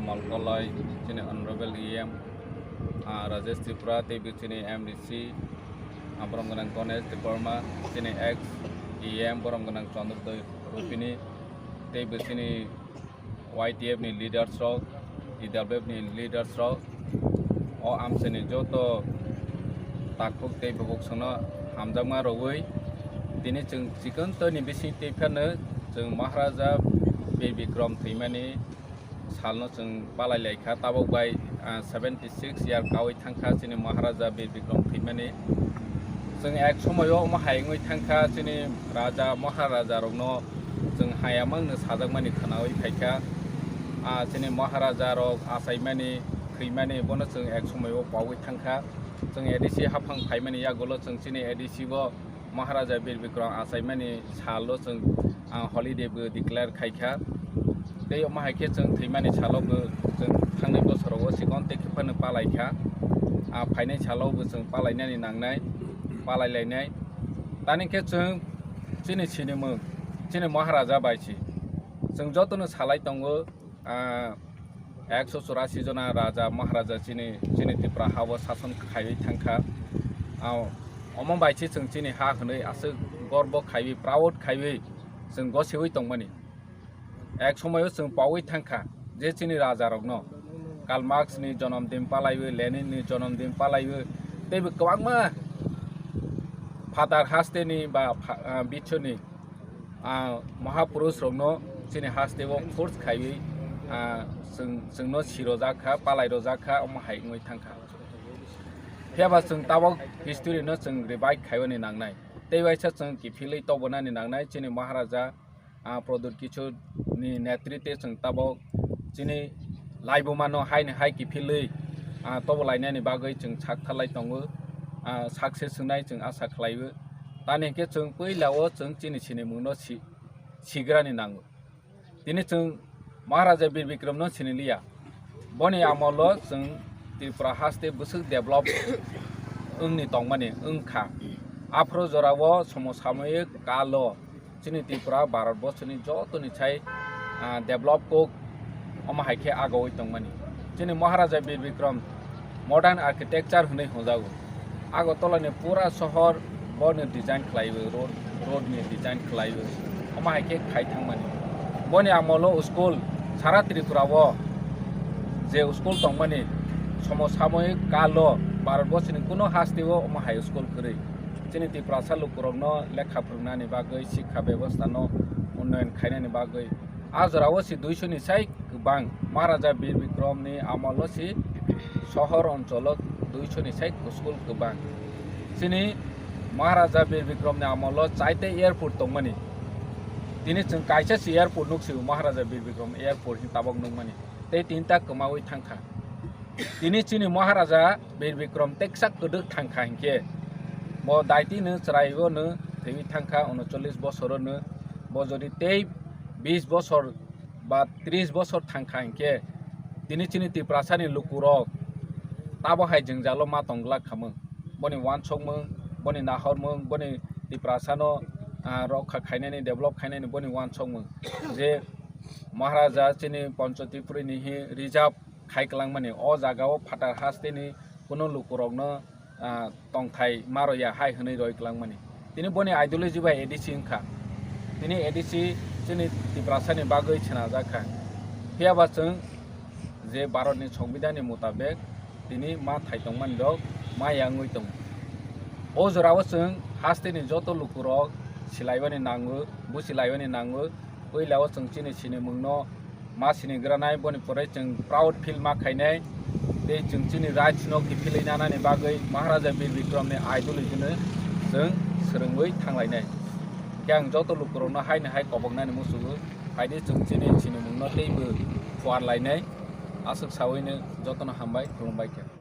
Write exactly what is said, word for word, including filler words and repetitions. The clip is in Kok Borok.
Malkolai, chini Honorable E M, ah, Rajesh Tripura, teibo chini M D C, ah, borom gwnang Ganesh Debbarma, chini ex E M, borom gwnang Chandrodoi Rupini, teibo chini Y T F ni leaders rok, E W F ni leaders rok, o amchaini joto takhuk tei bukhuk songno hamjakma rwui, tini chwng chikon toini bising twi phano chwng Maharaja Bir Bikram thwimani salno chwng palai lai kha, tabok bai, ah, seventy six year kaui thang kha chini Maharaja Bir Bikram thwimani. Chwng ek somoio omo hai wngwi thang kha, chini raja maharaja rokno chwng hayamangno sajakmani khwnaui phai kha. Ah, chini maharaja rok achaimani, thwimani, bono chwng ek somoio paui thang kha. Chwng A D C haphang phaimani yagulo chwng chini A D C bo Maharaja Bir Bikram achaimani salo chwng, ah, holiday bo declare khai kha. Tei omo hai khe chwng thwimani salo bo chwng thangnai bosorogo chikon tei khe phano palai kha. Ah, phainai salo bo chwng palainani nangnai, palai lainai. Tani khe chwng chini sinimung, chini Maharaja bai si. Chwng jotono salai tongo, ah, ekso churasi jona raja, maharaja chini, chini Tripura hao sason khaiwi thang kha. Ah, omo bai se chwng chini ha hwnwi aswk gorbo khaiwi, proud khaiwi chwng gosiwi tongmani. Ek somoio chwng paui thang kha je chini raja rokno Karl Marx ni jonom din palaiwi, Lenin ni jonom din palaiwi, teibo kwbangma phatar hasteni ba pha-, ah, bichoni ah, mahapurush rokno chini hasteo force khaiwi, ah, chwng, chwngno sirojak kha, palai rojak kha, omo hai wngwi thang kha. Phiya ba chwng tabok history no chwng revive khaiwani nangnai. Tei waisa chwng kiphilwi tobonani nangnai chini Maharaja, ah, Pradyut Kishore ni netritwe chwng tabok chini laibuma no haini hai kiphilwi, ah, tobo lainani bagwi chwng sak thalai tongo, ah, success wngnai chwng asa khlaio. Tani hwnkhe chwng puila o chwng chini sinimung no si-, sigrani nango. Tini chwng Maharaja Bir Bikram no siniliya. Boni amolo chwng Tripura haste bwswk develop wngni tongmani wngkha. Aphuru jorao somo samoyik kalo chini Tripura Bharat borsoni jotoni sai, ah, develop kok omo hai khe agoui tongmani. Chini Maharaja Bir Bikram modern architecture hwnwi hwnjago. Agartala ni pura sohor bo ni design khlaiwi, road, road ni design khlaiwi, omo hai khe khai thangmani. Boni amolo school sara Tripura o je school tongmani somo samoyik kalo Bharat borsoni kuno haste o omo hai school kwrwi. Chini Tiprasa lukurokno lekha phwrwngnani bagwi, sikha bebostha no unnayan khainani bagwi, a jorao si duiso ni sai kwbang Maharaja Bir Bikram ni amolo si sohor oncholo duiso ni sai school kwbang. Chini Maharaja Bir Bikram ni amolo chaite airport tongmani. Tini chwng kaisa si airport nuk si Maharaja Bir Bikram airport hin tabok nukmani. Tei tinta kwmaui thangkha. Tini chini Maharaja Bir Bikram teksa kwdwk thangkha hinkhe, bo daitino chwraio no thwiwi thangkha, unochollis bosoro no. Bo jodi tei bis bosor ba tris bosor thangkha hinkhe, tini chini Tiprasani lukurok tabo hai jwngjalo ma tongglak khamung. Boni wansokmung, boni nahormung, boni Tiprasano, ah, rokha khainani, develop khainani boni wansokmung. Je Maharaja chini Pancho Tripuri ni hi reserve khai kwlangmani, o jagao phatar hasteni kuno lukurokno, ah, tongthai maroya hai hwnwi roi kwlangmani. Tini boni ideology bai A D C wngkha. Tini A D C chini Tiprasani bagwi swnajak kha. Phiya ba chwng je Bharatni Songbidanni mutabek tini ma thai tongmani rok ma ya wngwi tongo. O jorao chwng hasteni joto lukurok silaibani nango, busilaibani nango. Puila o chwng chini sinimungno ma sinigranai, boni pore chwng proud feel ma khainai. Tei chwng chini rights no kiphilwi nanani bagwi Maharaja Bir Bikram ni ideology no chwng swrwngwi thanglainai. Khe ang joto lukurokno haini hai koboknani muchungo, phaidi chwng chini sinimungno teibo phuar lainai. Aswk saui no jotono hambai, khulumbai khe.